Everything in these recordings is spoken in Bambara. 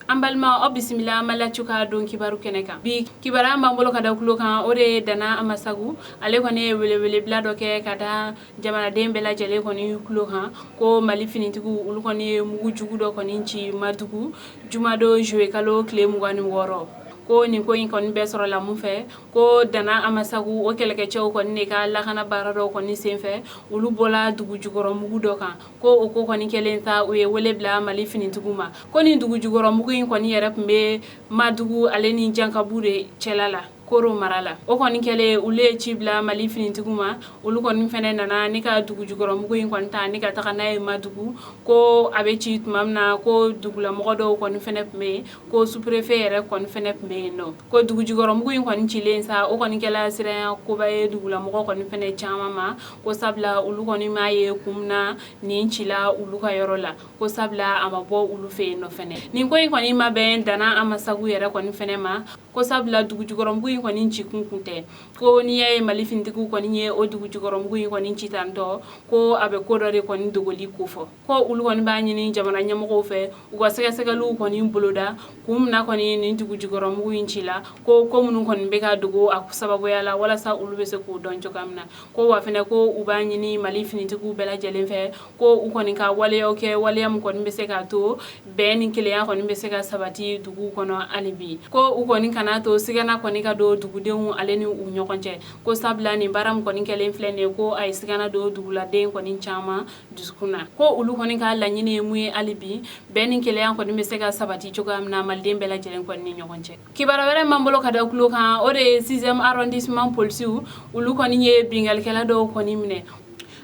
An balima, aw bisimila Maliactu ka don kibaru kɛnɛ kan. Bi kibaruya b'an bolo ka da kulo kan, o de ye Dana Amasagu. Ale kɔni ye welewelebila dɔ kɛ ka da jamanaden bɛɛ lajɛlen kɔni kulo kan ko Mali finitigiw, olu kɔni ye mugu jugu dɔ kɔni ci Madugu jumadon juillet kalo tile 26. Ko nin ko in kɔni bɛɛ sɔrɔla mun fɛ? Ko Dana Amasagu o kɛlɛkɛcɛw kɔni de ka lakana baara dɔw kɔni senfɛ, olu bɔla dugu jukɔrɔ mugu dɔ kan. Ko o ko kɔni kɛlen ta, u ye wele bila Mali finitigiw ma. Ko nin dugu jukɔrɔ mugu in kɔni yɛrɛ tun bɛ Madugu ale ni Jankabu de cɛla la, Koro mara la. O kɔni kɛlen, olu ye ci bila Mali finitigiw ma. Olu kɔni fɛnɛ nana ni ka dugu jukɔrɔ mugu in kɔni ta ni ka taga n'a ye Madugu. Ko a bɛ ci tuma min na, ko dugulamɔgɔ dɔw kɔni fɛnɛ tun bɛ yen, ko sous-préfet yɛrɛ kɔni fɛnɛ tun bɛ yen nɔ. Ko dugu jukɔrɔ mugu in kɔni cilen sa, o kɔni kɛla siranya koba ye dugulamɔgɔ kɔni fɛnɛ caman ma, ko sabula olu kɔni m'a ye kun min na nin cila olu ka yɔrɔ la, ko sabula a ma bɔ olu fɛ yen nɔ fɛnɛ. Nin ko in kɔni ma bɛn Dana Amasagu yɛrɛ kɔni fɛnɛ ma, ko sabula dugu jukɔrɔmugu in kɔni ci kun kun tɛ. Ko n'i y'a ye Mali finitigiw kɔni ye o dugu jukɔrɔmugu in kɔni ci tantɔ, ko a bɛ ko dɔ de kɔni dogoli kofɔ. Ko olu kɔni b'a ɲini jamana ɲɛmɔgɔw fɛ, u ka sɛgɛsɛgɛliw kɔni boloda kun min na kɔni nin dugu jukɔrɔmugu in ci la, ko ko minnu kɔni bɛ ka dogo a sababuya la, walasa olu bɛ se k'o dɔn cogoya min na. Ko wa fɛnɛ, ko u b'a ɲini Mali finitigiw bɛɛ lajɛlen fɛ, ko u kɔni ka waleyaw kɛ, waleya min kɔni bɛ se k'a to bɛn ni kelenya kɔni bɛ se ka sabati dugu kɔnɔ hali bi. Ko u kɔni kana to sigana kɔni ka don dugudenw ale ni u ɲɔgɔn cɛ, ko sabula nin baara min kɔni kɛlen filɛ nin ye, ko a ye sigana don duguladen kɔni caman dusukun na. Ko olu kɔni ka laɲini ye mun ye hali bi? Bɛn ni kelenya kɔni bɛ se ka sabati cogoya min na maliden bɛɛ lajɛlen kɔni ni ɲɔgɔn cɛ. Kibaruya wɛrɛ m'an bolo ka da kulo kan, o de ye 6e arrondissement polisiw, olu kɔni ye binkalikɛla dɔw kɔni minɛ.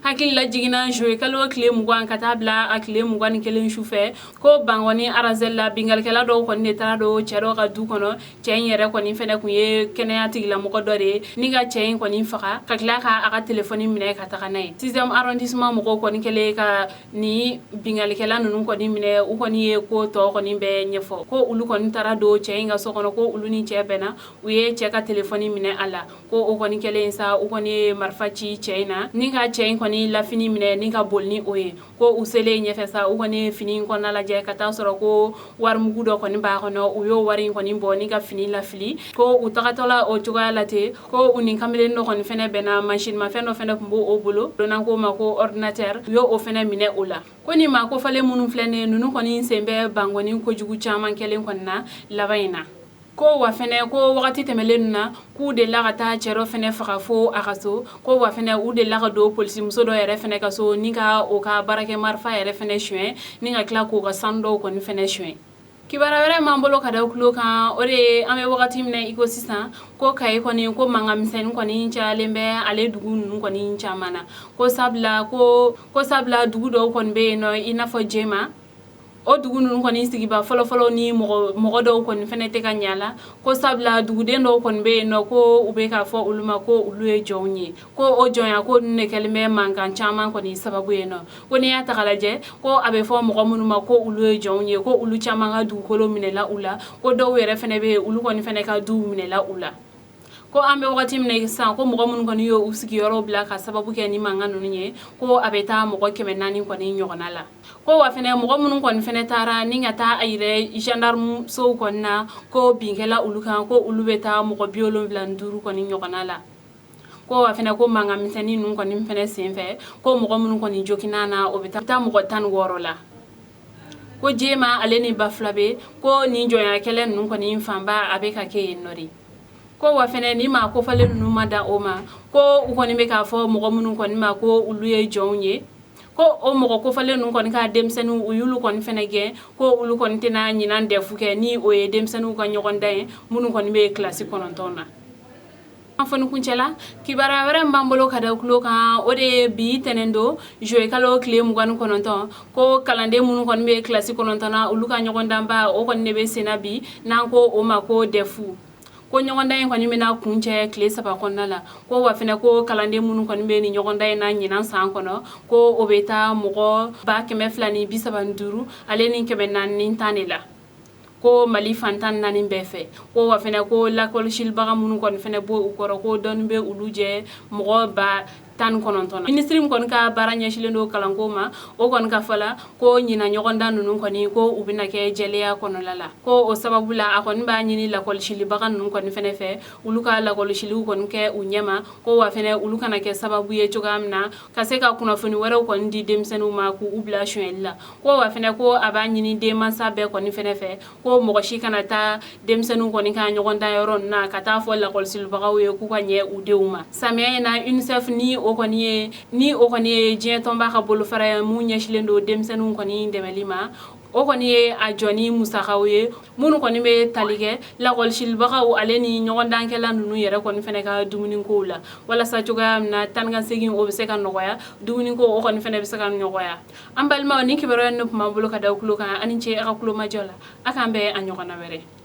Hakili la jiginna juillet kalo tile 20 ka taa bila a tile 21 su fɛ, ko Bankɔni Arasɛli la, binkalikɛla dɔw kɔni de taara don cɛ dɔ ka du kɔnɔ. Cɛ in yɛrɛ kɔni fɛnɛ kun ye kɛnɛya tigilamɔgɔ dɔ de ye, ni ka cɛ in kɔni faga ka tila ka a ka telefɔni minɛ ka taga n'a ye. 6e arrondissement mɔgɔw kɔni kɛlen ka ni binkalikɛla ninnu kɔni minɛ, u kɔni ye ko tɔ kɔni bɛɛ ɲɛfɔ, ko olu kɔni taara don cɛ in ka so kɔnɔ, ko olu ni cɛ bɛnna, u ye cɛ ka telefɔni minɛ a la. Ko o kɔni kɛlen sa, u kɔni ye marifa ci cɛ in na ni ka cɛ in kɔni lafini minɛ ni ka boli ni o ye. Ko u selen ɲɛfɛ sa, u kɔni ye fini in kɔnɔna lajɛ ka taa sɔrɔ ko warimugu dɔ kɔni b'a kɔnɔ. U y'o wari in kɔni bɔ ni ka fini lafili. Ko u tagatɔla o cogoya la ten, ko u ni kamalen dɔ kɔni fɛnɛ bɛnna, mansinmafɛn dɔ fɛnɛ tun b'o bolo, n'an k'o ma ko ordinateur, u y'o fɛnɛ minɛ o la. Ko nin maa kofalen minnu filɛ nin ye, ninnu kɔni sen bɛ Bankɔni kojugu caman kɛlen kɔni na laban in na. Ko wa fɛnɛ, ko wagati tɛmɛlen na, k'u delila ka taa cɛ dɔ fɛnɛ faga fo a ka so. Ko wa fɛnɛ, u delila ka don polisimuso dɔ yɛrɛ fɛnɛ ka so ni ka o ka baarakɛ marifa yɛrɛ fɛnɛ suɲɛ ni ka tila k'o ka sanu dɔw kɔni fɛnɛ suɲɛ. Kibaruya wɛrɛ m'an bolo ka da kulo kan, o de ye an bɛ wagati min na i ko sisan, ko Kayi kɔni, ko mankan misɛnnin kɔni cayalen bɛ ale dugu ninnu kɔni caman na, ko sabula dugu dɔw kɔni bɛ yen nɔ, i n'a fɔ Jema. O dugu ninnu kɔni sigiba fɔlɔfɔlɔ ni mɔgɔ dɔw kɔni fɛnɛ tɛ ka ɲa la, ko sabula duguden dɔw kɔni bɛ yen nɔ, ko u bɛ k'a fɔ olu ma ko olu ye jɔnw ye. Ko o jɔnya ko ninnu de kɛlen bɛ mankan caman kɔni sababu ye nɔ. Ko n'i y'a ta k'a lajɛ, ko a bɛ fɔ mɔgɔ minnu ma ko olu ye jɔnw ye, ko olu caman ka dugukolo minɛla u la, ko dɔw yɛrɛ fɛnɛ bɛ yen, olu kɔni fɛnɛ ka duw minɛla u la. Ko an bɛ wagati min na sisan, ko mɔgɔ minnu kɔni ye u sigiyɔrɔ bila ka sababu kɛ ni mankan ninnu ye, ko a bɛ taa mɔgɔ 400 kɔni ɲɔgɔnna la. Ko wa fɛnɛ, mɔgɔ minnu kɔni fɛnɛ taara ni ka taa a yɛrɛ gendarme sow kɔni na ko binkɛla olu kan, ko olu bɛ taa mɔgɔ 75 kɔni ɲɔgɔnna la. Ko wa fɛnɛ, ko mankan misɛnnin ninnu kɔni fɛnɛ senfɛ, ko mɔgɔ minnu kɔni joginna na, o bɛ taa mɔgɔ 16 la. Ko Jema ale ni Bafulabe, ko nin jɔnya kɛlɛ ninnu kɔni fanba a bɛ ka kɛ yen nɔ de. Ko wa fɛnɛ, ni maa kofalen ninnu ma dan o ma, ko u kɔni bɛ k'a fɔ mɔgɔ minnu kɔni ma ko olu ye jɔnw ye, ko o mɔgɔ kofalen ninnu kɔni ka denmisɛnninw, u y'olu kɔni fɛnɛ gɛn, ko olu kɔni tɛna ɲinan DEF kɛ, ni o ye denmisɛnninw ka ɲɔgɔn dan ye minnu kɔni bɛ kilasi 9 na. Kunnafoni kuncɛ la, kibaruya wɛrɛ min b'an bolo ka da kulo kan, o de ye bi tɛnɛn don juillet kalo tile 29, ko kalanden minnu kɔni bɛ kilasi 9 na, olu ka ɲɔgɔndanba, o kɔni de bɛ senna bi, n'an ko o ma ko DEF. Ko ɲɔgɔndan in kɔni bɛna kuncɛ tile 3 kɔnɔna la. Ko wa fɛnɛ, ko kalanden minnu kɔni bɛ nin ɲɔgɔndan in na ɲinan san kɔnɔ, ko o bɛ taa mɔgɔ 235 ale ni 410 de la, ko Mali fan 14 bɛɛ fɛ. Ko wa fɛnɛ, ko lakɔlɔsilibaga minnu kɔni fɛnɛ b'o u kɔrɔ, ko dɔɔni bɛ olu jɛ mɔgɔ ba 19 na. Minisiri min kɔni ka baara ɲɛsilen don kalanko ma, o kɔni ka fɔ la ko ɲinan ɲɔgɔndan ninnu kɔni, ko u bɛna kɛ jɛlenya kɔnɔla la. Ko o sababu la, a kɔni b'a ɲini lakɔlɔsilibaga ninnu kɔni fɛnɛ fɛ, olu ka lakɔlɔsiliw kɔni kɛ u ɲɛma, ko wa fɛnɛ olu kana kɛ sababu ye cogoya min na ka se ka kunnafoni wɛrɛw kɔni di denmisɛnninw ma k'u bila sonyɛli la. Ko wa fɛnɛ, ko a b'a ɲini denmansa bɛɛ kɔni fɛnɛ fɛ, ko mɔgɔ si kana taa denmisɛnninw kɔni ka ɲɔgɔndan yɔrɔ ninnu na ka taa fɔ lakɔlɔsilibagaw ye k'u ka ɲɛ u denw ma. Samiya in na, UNICEF, ni o kɔni ye diɲɛ tɔnba ka bolofara ye mun ɲɛsilen don denmisɛnninw kɔni dɛmɛli ma, o kɔni ye a jɔ ni musakaw ye minnu kɔni bɛ tali kɛ lakɔlisilibagaw ale ni ɲɔgɔndankɛla ninnu yɛrɛ kɔni fɛnɛ ka dumunikow la, walasa cogoya min na tan ka segin o bɛ se ka nɔgɔya, dumuniko o kɔni fɛnɛ bɛ se ka nɔgɔya. An balimaw, ni kibaruya in tun b'an bolo ka da tulo kan. Ani ce a ka kulomajɔ la. A k'an bɛn a ɲɔgɔnna wɛrɛ.